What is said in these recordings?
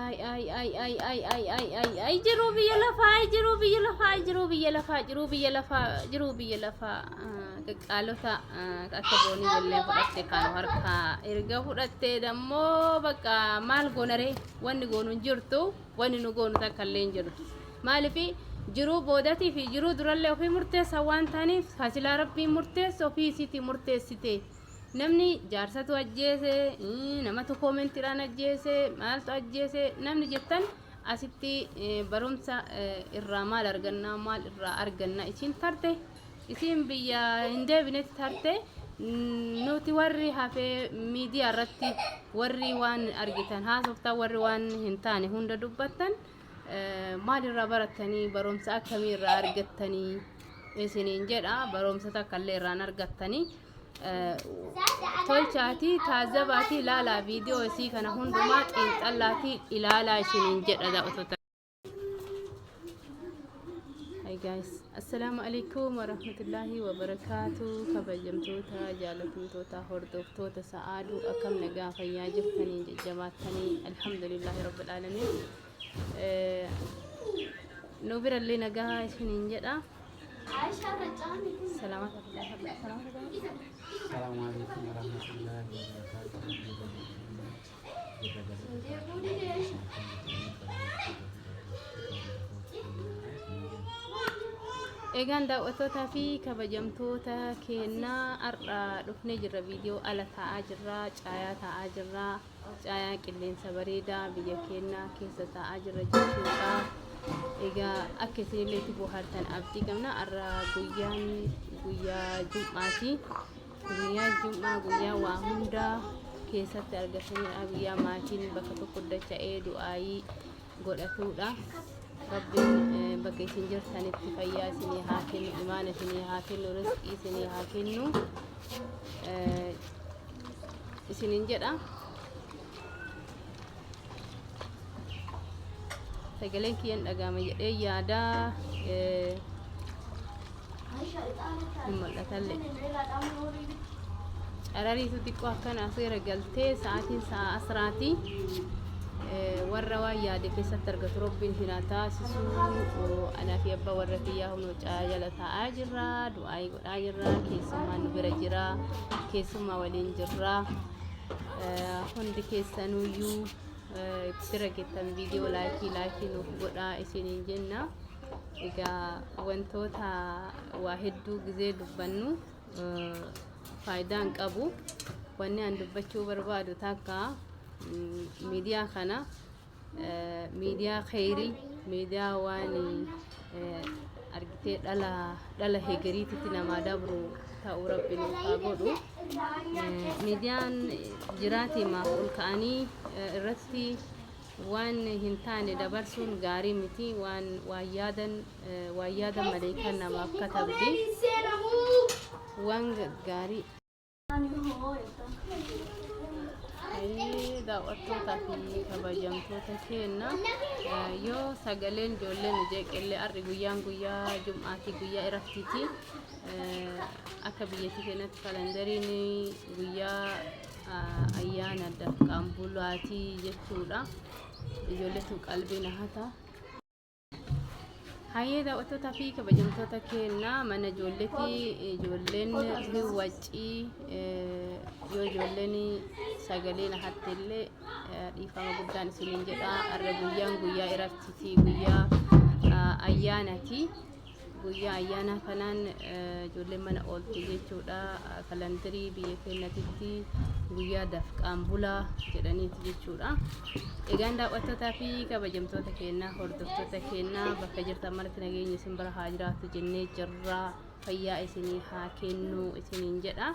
Ay ay ay ay ay ay ay ay ay jiruu biyya lafaa ay jiruu biyya lafaa ay jiruu biyya lafaa jiruu biyya lafaa jiruu biyya lafaa qaqqaalota akka boonii ijoollee fudhatte kan harkaa erga fudhattee dammoo bakka maal goonaree wanni goonu hin jirtu wanni nu goonu takka illee hin jirtu maaliif jiruu boodatii fi jiruu durallee ofii murteessa waan ta'aniif kasilaa rabbiin murteesse ofii isiitii murteessite. Namni jaarsatu ajjeese, namatu koomentiidhaan ajjeese, maaltu ajjeese namni jettan asitti barumsa irraa maal argannaa maal irraa arganna isiin tarte isiin biyya hin deebinetti tarte nuti warri hafee miidiyaa irratti warri waan argitan haasoftan warri waan hin taane hunda dubbattan maal irraa barattanii barumsa akkamii irraa argattanii isiniin jedha barumsa takka illee irraan argattanii tolchaatii taazabaatii ilaalaa viidiyoo isii kana hundumaa xiinxallaatii ilaalaa isiniin jedha daawwattoota. Hi guys, Assalamu alaikum warahmatullahi wabarakatuh. Kabajamtoota, jaalatamtoota, hordoftoota sa'aaduu akkam nagaa fayyaa jirtanii jajjabaattanii alhamdulillahi rabbil alamin. Nu birallee nagaa isiniin jedha. Salaamata Assalamu alaikum warahmatullahi wabarakatuh. Egaan daawwattootaa fi kabajamtoota keenyaa har'a dhufnee jirra viidiyoo ala taa'aa jirra caayaa taa'aa jirra caayaa qilleensa bareedaa biyya keenyaa keessa taa'aa jirra jechuudha. Egaa akka isinillee itti bohaartan abdii qabna har'a guyyaan guyyaa jum'aati. Guyyaa Jum'aa guyyaa waa hundaa keessatti argatanidha. Guyyaa maatiin bakka tokko dacha'ee du'aayii godhatuudha. Rabbiin bakka isin jirtanitti fayyaa isinii haa kennu, imaana isinii haa kennu, rizqii isinii haa kennu. Isiniin jedha. Sagaleen kiyyan dhaga'ama jedhee yaada. Hin mul'atallee. Carariitu xiqqoo akkana seera galtee sa'aatiin sa'a asraati. Warra waan yaade keessatti argatu rabbiin isin haa taasisu. Anaa fi abbaa warra kiyyaa hunoo caa jala taa'aa jirra. Du'aayii godhaa jirra. Keessummaan nu bira jira. Keessummaa waliin jirra. Hundi keessanuyyuu bira gettan viidiyoo laayikii laayikii nuuf godhaa isiniin jenna. Egaa wantoota waa hedduu gizee dubbannu faayidaa hin qabu. Wanni an dubbachuu barbaadu takka miidiyaa kana miidiyaa kheyrii miidiyaa waan argitee dhala dhala hegeriititti namaa dabru ta'uu rabbi nuuf haa godhu. Miidiyaan jiraatiimaaf ol ka'anii irratti waan hin taane dabarsuun gaarii miti waan waan yaadan waan yaadan maleekaan namaaf katabdi waan gaarii. Daawwattootaa fi kabajamtoota keenya yoo sagaleen ijoollee nu jeeqellee har'i guyyaan guyyaa jum'aati guyyaa iraftiiti akka biyyattii keenyatti kalandariin guyyaa ayyaana dafqaan bulaatii jechuudha ijoolleetu qalbii na hata. Hayyee daawwattootaa fi kabajamtoota keenya mana ijoolleeti ijoolleen hin waccii yoo ijoolleen sagalee na hatte illee dhiifama guddaan isiniin jedha har'a guyyaan guyyaa iraftiiti guyyaa ayyaanaati Guyyaa ayyaanaa kanaan ijoolleen mana oolte jechuudha. Kalandarii biyya keenyatitti guyyaa dafqaan bulaa jedhaniiti jechuudha. Egaan daawwattootaa fi kabajamtoota keenyaa hordoftoota keenyaa bakka jirtan maratti nageenya isin bira haa jiraatu jennee jirra. Fayyaa isinii haa kennu isiniin jedha.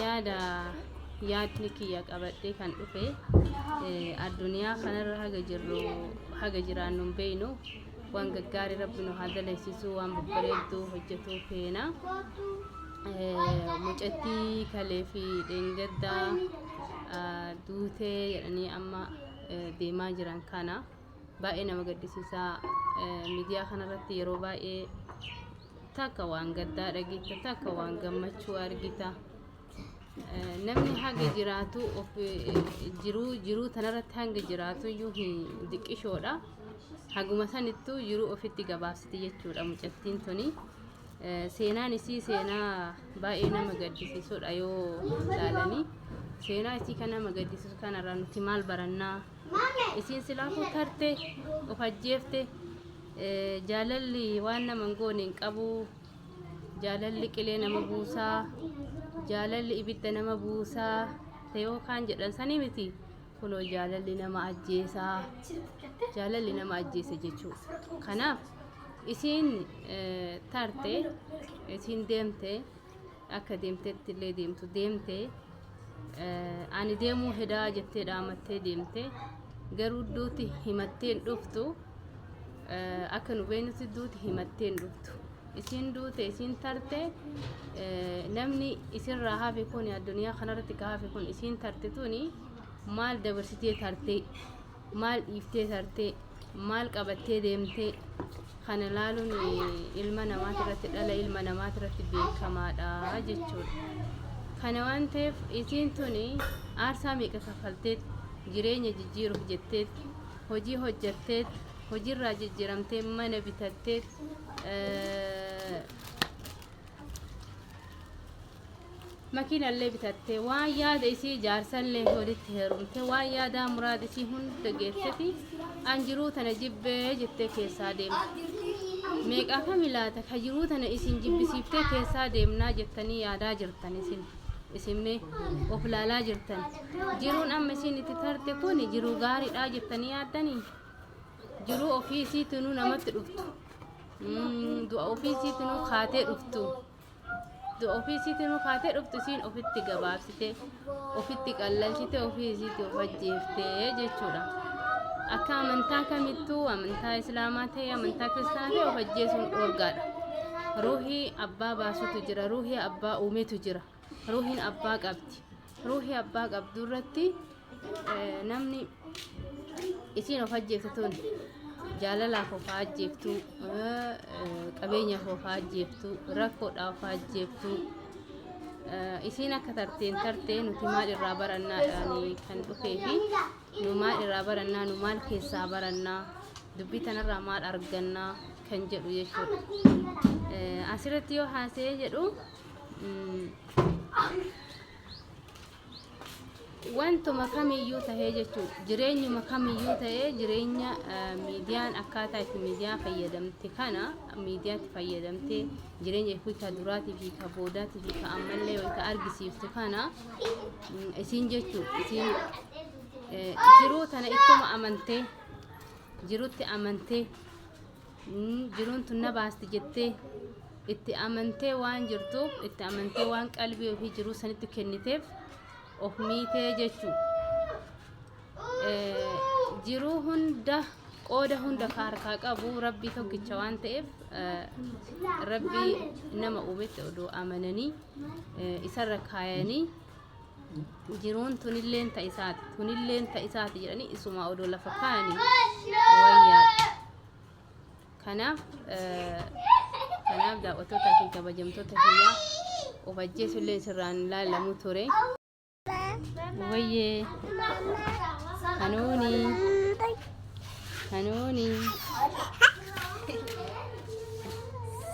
Yaada yaadni kiyya qabadhee kan dhufe addunyaa kanarra haga jirru haga jiraannu hin beeynu waan gaggaarii rabbi nu haa dalaysiisu waan babbareedduu hojjetuu feena mucattii kalee fi dheengaddaa duutee jedhanii amma deemaa jiran kana baay'ee nama gaddisiisaa miidiyaa kanarratti yeroo baay'ee takka waan gaddaa dhageetta takka waan gammachuu argita. Namni haga jiraatu of jiruu jiruu tanarratti hanga jiraatu iyyuu hin diqqishoodha. Haguma sanittuu jiruu ofitti gabaabsiti jechuudha mucattiin tuni. Seenaan isii seenaa baay'ee nama gaddisiisudha yoo ilaalanii. Seenaa isii kan nama gaddisiisu kanarraa nuti maal barannaa? Isiin silaafuu tarte of ajjeefte. Jaalalli waan nama hin goone hin qabu. Jaalalli qilee nama buusaa, jaalalli ibidda nama buusaa ta'e yookaan jedhan sanii miti. Kunoo jaalalli nama ajjeesaa, jaalalli nama ajjeese jechuudha. Kanaaf isiin tarte, isiin deemte, akka deemtetti illee deemtu deemte, ani deemuu hedaa jettee dhaamattee deemte, garuu duuti himattee hin dhuftu. Akka nu beeknutti duuti himattee hin dhuftu. Isiin duute, isiin tarte, namni isirraa hafe kun, addunyaa kanarratti ka hafe kun, isiin tarte tuni maal dabarsitee tarte, maal dhiiftee tarte, maal qabattee deemte, kana laaluun ilma namaati irratti, dhala ilma namaati irratti beekamaadha jechuudha. Kana waan ta'eef isiin tuni aarsaa meeqa kaffalteet jireenya jijjiiruuf jetteet, hojii hojjetteet, hojiirraa jijjiiramtee mana bitatteet, makiinallee bitattee, waan yaada isii jaarsallee walitti heerumte, waan yaadaa muraada isii hunda geesseti an jiruu tana jibbee jettee keessaa deemte. Meeqaa kami laata ka jiruu tana isin jibbisiiftee keessaa deemnaa jettanii yaadaa jirtan? Isin isinmee of laalaa jirtan, jiruun amma isin itti tarte kun jiruu gaariidhaa jettanii yaaddanii? Jiruu ofii isiitinuu namatti dhuftu, du'a ofii isiitinuu kaatee dhuftu, du'a ofii isiitinuu kaatee dhuftu, isiin ofitti gabaabsite, ofitti qallalchite, ofii isiitii of ajjeeftee jechuudha. Akka amantaa kamittuu, amantaa islaamaa ta'e, amantaa kiristaanaa ta'e, of ajjeesuun dhoorgaadha. Ruuhii abbaa baasutu jira, ruuhii abbaa uumetu jira, ruuhiin abbaa qabdi. Ruuhii abbaa qabdu irratti namni isiin of ajjeefte tun jaalalaaf of haa ajjeeftu, qabeenyaaf of haa ajjeeftu, rakkoodhaaf of haa ajjeeftu, isiin akka tarteen tartee nuti maal irraa barannaadhaan kan dhufee fi nu maal irraa barannaa, nu maal keessaa barannaa, dubbii tanarraa maal argannaa kan jedhu jechuudha. Asirratti yoo haasa'ee jedhu, wantuma kamiyyuu tahee jechuudha, jireenyuma kamiyyuu ta'ee, jireenya miidiyaan akkaataa itti miidiyaa fayyadamte kana, miidiyaatti fayyadamtee jireenya ifii ka duraatii fi ka boodaatii fi ka ammallee wayita argisiiftu kana, isiin jechuu isiin jiruu tana ittuma amantee, jirutti amantee, jiruun tun na baasti jettee itti amantee waan jirtuuf, itti amantee waan qalbii ofii jiruu sanitti kenniteef of miitee jechuu. Jiruu hunda, qooda hunda ka harkaa qabu rabbii tokkicha waan ta'eef, rabbii nama uumetti odoo amananii isarra kaayanii, jiruun tunilleen ta isaati, tunilleen ta isaati jedhanii isumaa odoo lafa kaayanii wayyaadha. Kanaaf daawwattoota fi kabajamtoota kiyyaa, of ajjeesullee sirraan ilaalamu ture. Wayyee hanuuni hanuuni,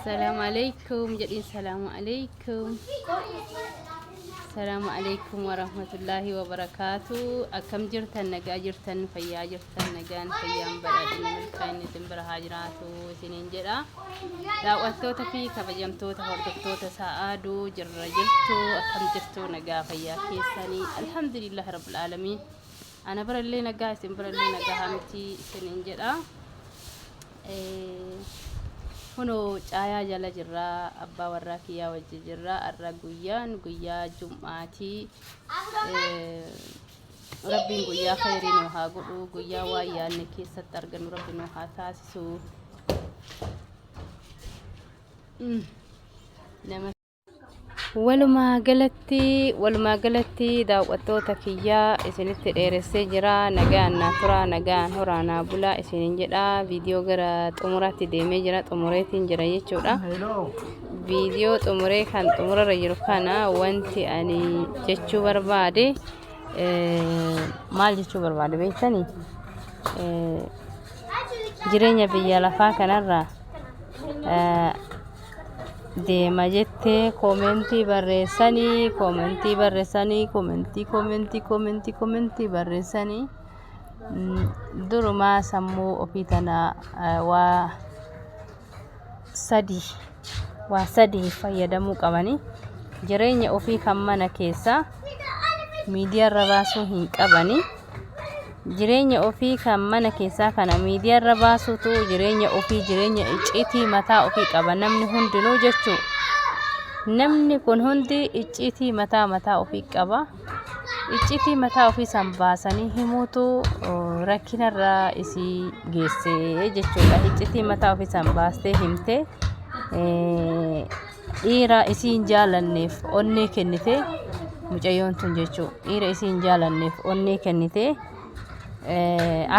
salaamu alaikum jedhiin, salaamu alaikum. Salaamu alaikum warahmatullaahi wabarakaatu. Akkam jirtan? Nagaa jirtan? Fayyaa jirtan? Nagaan, fayyaan, badhaadhinni, milkaa'inni isin bira haa jiraatu isiniin jedha. Daawwattoota fi kabajamtoota hordoftoota Sa'aaduu, jirra jirtu? Akkam jirtu? Nagaa, fayyaa keessanii? Alhamdulillahi rabbil aalamiin. Ana birallee nagaa, isin birallee nagaa miti isiniin jedha. Kunoo caayaa jala jirra, abbaa warraa kiyyaa wajji jirra. Har'a guyyaan guyyaa jum'aatii. Rabbiin guyyaa khayrii nuu haa godhu, guyyaa waan yaadne keessatti argannu rabbi nuu haa taasisu. Nama Walumaa galatti walumaa galatti daawwattoota kiyyaa isinitti dheeressee jira. Nagaan naa turaa, nagaan horaa naa bulaa isinin jedha. Viidiyoo gara xumuraatti deemee jira, xumureetiin jira jechuudha. Viidiyoo xumuree kan xumurarra jiru kana wanti ani jechuu barbaade, maal jechuu barbaade beektanii? Jireenya biyya lafaa kanarraa deema jettee koomentii barreessanii, koomentii barreessanii, koomentii koomentii koomentii koomentii barreessanii, durumaa sammuu ofii tana waa sadii fayyadamuu qabanii. Jireenya ofii kan mana keessaa miidiyaarra baasuu hin qabanii. Jireenya ofii kan mana keessaa kana miidiyaarra baasuutu jireenya ofii, jireenya icciitii mataa ofii qaba namni hundinuu jechuu. Namni kun hundi icciitii mataa mataa ofii qaba. Icciitii mataa ofii san baasanii himuutu rakkinarra isii geesse jechuudha. Icciitii mataa ofii san baastee himtee dhiira isii hin jaalanneef onnee kennite mucayyoon tun jechuu. Dhiira isii hin jaalanneef onnee kennite,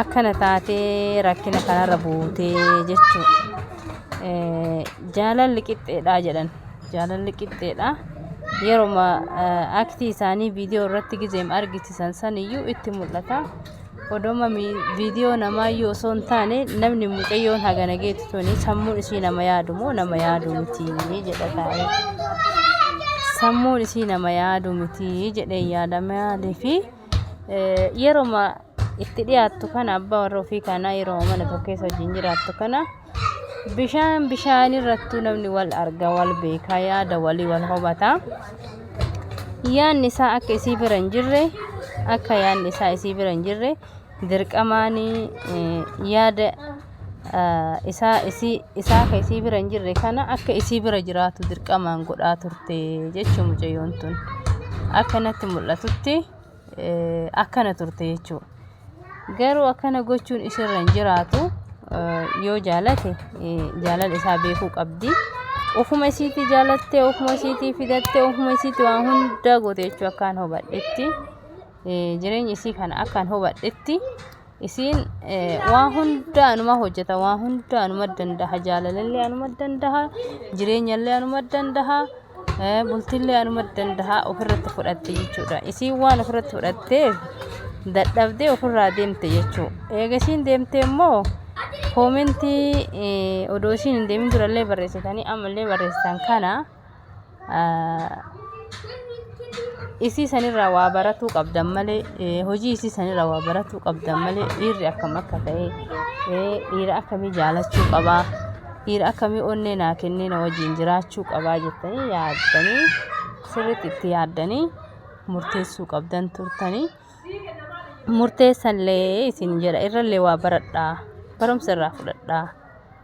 akkana taatee rakkina kanarra buutee jechuu. Jaalalli qixxeedha jedhan, jaalalli qixxeedha. Yeroma aktii isaanii viidiyoo irratti gizeem argisiisan saniyyuu itti mul'ata. Odoma viidiyoo namaayyuu osoo hin taane, namni mucayyoon hagana geetu tuni sammuun isii nama yaadu moo nama yaadu miti jedha taa'ee. Sammuun isii nama yaadu miti jedhee yaada. Maaliifi, yeroma itti dhiyaattu kana, abbaa warra ofii kana, yeroo mana tokko keessa wajjin jiraattu kana, bishaan bishaan irrattuu namni wal arga, wal beeka, yaada walii wal hubata. Yaadni isaa akka isii bira hin jirre, akka yaadni isaa isii bira hin jirre, dirqamaan yaada isaa isii isaa akka isii bira hin jirre kana akka isii bira jiraatu dirqamaan godhaa turte jechuun. Mucayyoon tun akka natti mul'atutti akkana turte jechuudha. Garuu akkana gochuun isirra hin jiraatu. Yoo jaalate jaalala isaa beekuu qabdi. Ofuma isiitii jaalattee, ofuma isiitii fidattee, ofuma isiitii waan hunda goote jechuu. Akkaan hubadhetti, jireenya isii kana akkaan hubadhetti, isiin waan hunda anuma hojjeta, waan hunda anuma danda'a, jaalalallee anuma danda'a, jireenyallee anuma danda'a, bultillee anuma danda'a ofirratti fudhatte jechuudha. Isiin waan ofirratti fudhatteef dadhabdee ofirraa deemte jechuudha. Eega isiin deemte immoo koomentii odoo isiin hin deemin durallee barreessitanii ammallee barreessitan kana, isii sanirraa waa baratuu qabdan malee, hojii isii sanirraa waa baratuu qabdan malee, dhiirri akkam akka ta'e, dhiira akkamii jaalachuu qabaa, dhiira akkamii onnee naa kennee na wajjin jiraachuu qabaa jettanii yaaddanii, sirriitti itti yaaddanii murteessuu qabdan turtanii. Murteessallee isin jedha, irrallee waa baradhaa, barumsa irraa fudhadhaa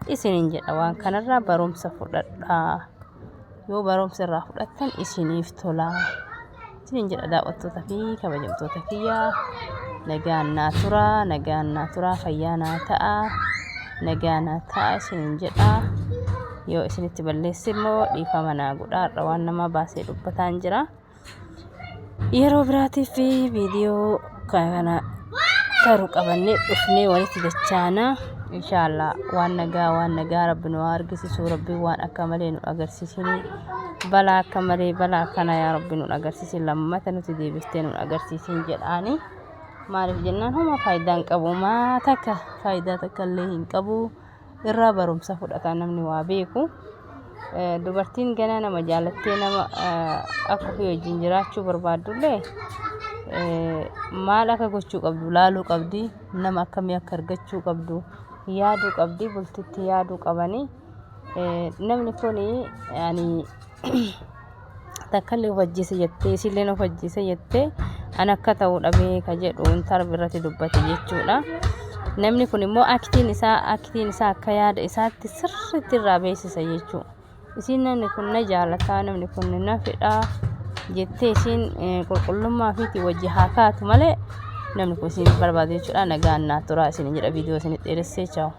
isinin jedha. Waan kanarraa barumsa fudhadhaa, yoo barumsa irraa fudhattan isiniif tolaa isinin jedha. Daawwattoota fi kabajamtoota kiyyaa, nagaan naa turaa, nagaan naa turaa, fayyaa naa ta'a, nagaa naa ta'a isinin jedha. Yoo isinitti balleesse immoo dhiifama naa godhaa. Har'a waan namaa baasee dubbataan jira. Yeroo biraatiif viidiyoo kana taru qabannee dhufnee walitti dachaana inshaallah. Waan nagaa, waan nagaa Rabbi nu haa argisiisu. Rabbi waan akka malee nu agarsiisin, balaa akka malee, balaa akkana yaa Rabbi nu agarsiisin, lammata nuti deebistee nu agarsiisin jedhaani. Maaliif jennaan, homa faayidaa hin qabu, maa takka faayidaa takka illee hin qabu. Irraa barumsa fudhata namni waa beeku. Dubartiin ganaa nama jaalattee nama akka ofii wajjin jiraachuu barbaaddullee maal akka gochuu qabdu laaluu qabdi, nama akkamii akka argachuu qabdu yaaduu qabdi, bultitti yaaduu qabanii. Namni kun ani takkallee of ajjeese jettee, isilleen of ajjeese jettee, an akka ta'u dhabee ka jedhu intarvi irratti dubbate jechuudha. Namni kun immoo aktiin isaa akka yaada isaatti sirriitti irraa beeksisa jechuudha. Isiin namni kun na jaalataa, namni kun na fedhaa jettee isiin qulqullummaa ofiitii wajji haa kaatu malee, namni kun isin barbaadu jechuudha. Nagaan naa turaa isin jedha. Viidiyoo isinitti dheeressee, chaawu.